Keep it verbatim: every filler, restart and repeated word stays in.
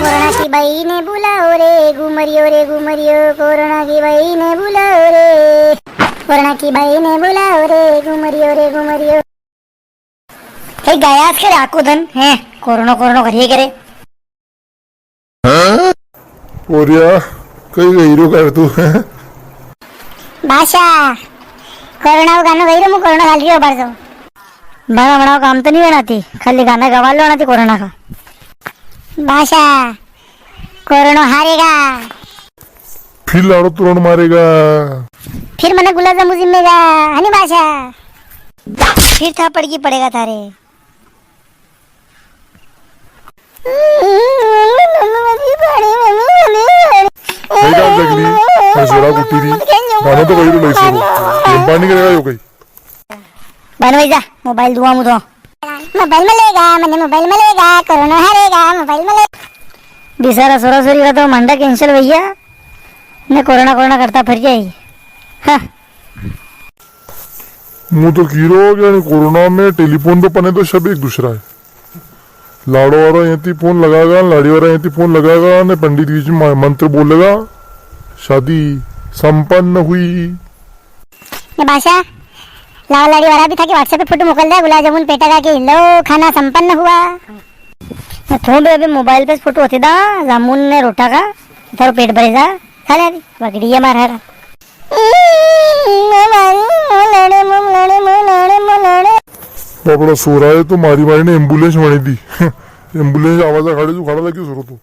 Corona की बाई ने बुलाओ रे घुमरियो रे घुमरियो, कोरोना की बाई ने बुलाओ रे, कोरोना की बाई ने बुलाओ रे घुमरियो रे घुमरियो। कई गाया आज करे आको धन है, कोरोना कोरोना करिए करे। हाँ? ओरिया, कई गई रो कर तू? बासा, कोरोना को गानो गई रो, मु कोरोना गाल रियो बार तो। बड़ा बड़ा काम तो नी होना थी, खाली गाना गवा लो ना थी कोरोना का। बासा, कोरोना हारेगा। फिर लाड़ो तोरण मारेगा। फिर मने गुलाब जामुन जिम्मेगा, है नी बासा? फिर थापड़ की पड़ेगा थारे। कई बात लग रही, मैं जोरा कुटी रही। गाना तो कही तो लई सको। गेम पानी करेगा यो कई। बन वही जा, मोबाइल दुआ मुझे। मोबाइल मिलेगा, मने मोबाइल मिलेगा, कोरोना हारेगा, मोबाइल मिलेगा। बेचारा सोरा सोरी का तो मंडा कैंसिल भैया, ने कोरोना कोरोना करता फिर जाए। हाँ। मु तो कीरो के यानी कोरोना में टेलीफोन पे पने तो सब एक दूसरा है। लाड़ो वाला यंती फोन लगागा, लाड़ी वाला यंती फोन लगागा, ने पंडित बीच में मंत्र बोलेगा, शादी संपन्न हुई। ने बासा, लावा लाड़ी वाला भी था कि WhatsApp पे फोटो मोकल दे, गुलाब जामुन पेटा का के लो, खाना संपन्न हुआ। ने थो भी अभी मोबाइल पे फोटो होते दा, जामुन ने रोटा का, थारो पेट भरे जा, खा ले अभी, बगड़ी है मारा। बापड़ा सोरा है तो मारी मारी ने एम्बुलेंस बनी दी। एम्बुलेंस आवाजा खाड़े जो खाड़ा लगी सोरो तो।